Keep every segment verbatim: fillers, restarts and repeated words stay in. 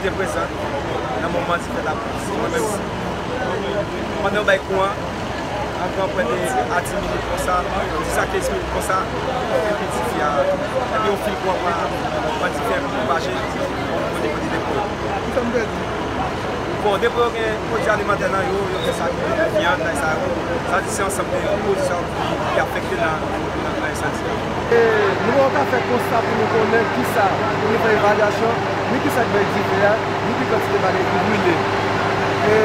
Te prezan nan moman dife la pou mwen menm. Pandan yo bay kou an, anviwon prè de a dis minit konsa, dis a kenz minit konsa, epi dife a, epi yo fin kou an pran, pran dife a pou pwopaje o nivo de depo yo. Bon, depo yo gen pwodui alimantè nan yo, yo gen sa ki gen vyann, bagay sa yo. Sa di se ansanm de pwodui sa yo ki, ki afekte nan, nan, nan ensandi a. E, nou poko ka fè konsta pou nou konnen kisa, pou nou fè evalyasyon, ni kisa ki bay dife a, ni ki kantite bagay ki brile. E,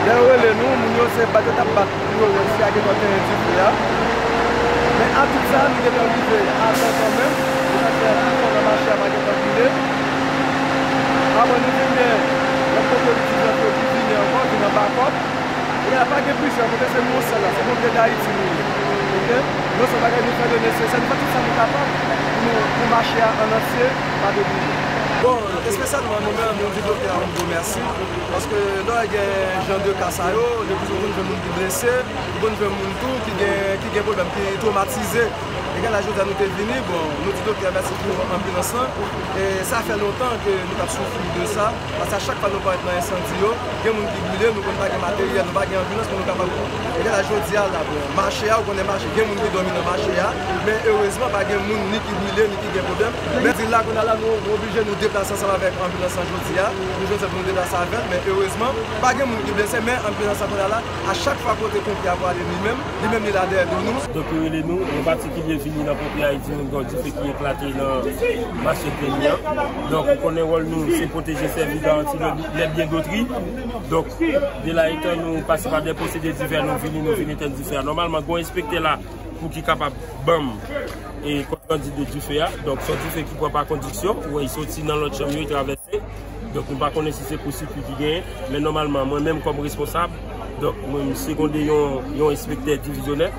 lè yo rele nou, moun yo se bat yo t ap bat pou yo wè si a gentan tenyen dife a. Men a tout sa, nou gentan rive a tan kanmenm, nou t ap fè tout fò nan mache a pa gentan brile. Apre nou vin gen lòt kote ki vin ankò, vin anba kòt. E la pa gen plizyè kote, se nou sèl la, se Pompier d'Haïti nou ye. Oke? Nou se bagay nou fè le nesesè, nou fè tout sa nou kapab pou nou, pou mache a an antye pa debouye. Bon, espesyalman nou menm, nou di doktè a yon gwo mèsi, paske lè w gen jan de ka sa yo, leplisouvran nou jwenn moun ki blese, nou konn jwenn moun tou ki gen, ki gen pwoblèm, ki twomatize. Egal a jodi a nou te vini, bon, nou di doktè a mèsi pou anbilans lan. E sa fè lontan ke nou t ap soufri de sa, paske a chak fwa nou parèt nan ensandi yo, gen moun ki brile, nou konn pa gen materyèl, nou pa gen anbilans pou nou kapab. Egal a jodi a la, bon, mache a, ou konnen mache, gen moun ki dòmi nan mache a, men erezman pa gen moun ni ki brile, ni ki gen pwoblèm. Men di la, kounye a la, nou, nou oblije nou deplase ansanm avèk anbilans lan jodi a, nou jwenn sèl pou nou deplase avè l, men erezman, pa gen moun ki blese, men anbilans lan kounye a la, a chak fwa kote konpye a pwale li menm, li menm li la dèyè do nou. Donk yo rele nou, nou patikilye vini nan Pompier Haïti, nou gen yon dife ki eklate nan mache Kleni an. Donk ou konnen wòl nou, se pwoteje, sèvi, garanti le, le bien d'autrui. Donk, de la etan nou pase pa de posede divè, nou vini, nou vin etenn dife a. Nòmalman, gen yon enspektè la pou ki kapab ban m e kont randi de dife a. Donk, se yon dife ki pran pa kondiksyon. Ou wè, li soti nan lòt chanm yo, li travèse. Donk, nou pa konnen si se kout sikui ki genyen. Men nòmalman, mwen menm kòm responsab, donk, mwen m segonde yon, yon enspektè divizyonè.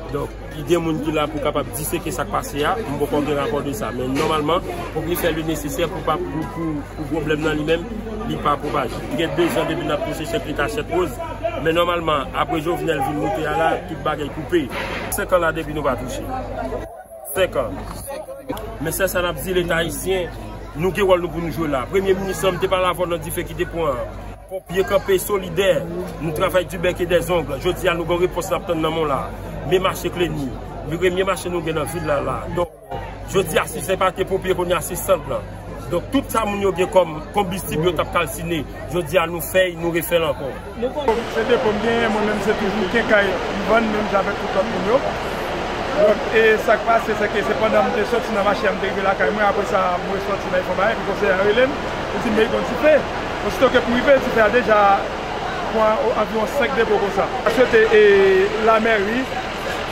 Donk, ki gen moun ki la pou kapab diseke sa k pase a. M poko gen rapò de sa. Men nòmalman, fòk li fè le nesesè pou pa, pou, pou, pou pwoblèm nan li menm, li pa pwopaje. Gen de zan depi n ap touche chèf leta, chèf poz. Men nòmalman, apre Jovenel vin moute a la, tout bagay koupe. Senk an la depi nou pa touche. Senk an. Men sèl sa n ap di leta ayisyen, nou gen wòl nou pou nou jwe la. Premye minis lan, m te pale avè w nan dife ki te pran an. Ponpye kanpe solidè, nou travay du bec et des ongles. Jodi a, nou gen repons n ap tann nan men w la. Men mache Kleni, premye mache nou gen nan vil la la. Donk, jodi a, si se pa te ponpye, kounye a se sant lan. Donk, tout sa moun yo gen kòm konbistib yo t ap kalsine, jodi a, nou fè l, nou refè l ankò. Se depo m genyen, mwen menm se toujou kenkay m vann, menm jan avèk tout lòt moun yo. Donk, e sa k pase, se ke se pandan m te soti nan mache a, m te rive lakay mwen, apre sa, m resòti nan Fòbay, epi konsèyè a rele m, li di m, "Men, gen yon dife." Osito ke pou m rive, dife a deja pran anviwon senk depo konsa. M swete, e, lamèri,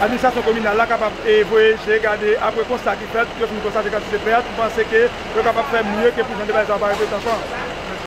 administrasyon kominal la kapab, e, voye je gade apre konsta ki fèt, yo fin konstate kantite pèt, m panse ke yo kapab fè mye ke pou jan de bagay sa yo pa repete ankò.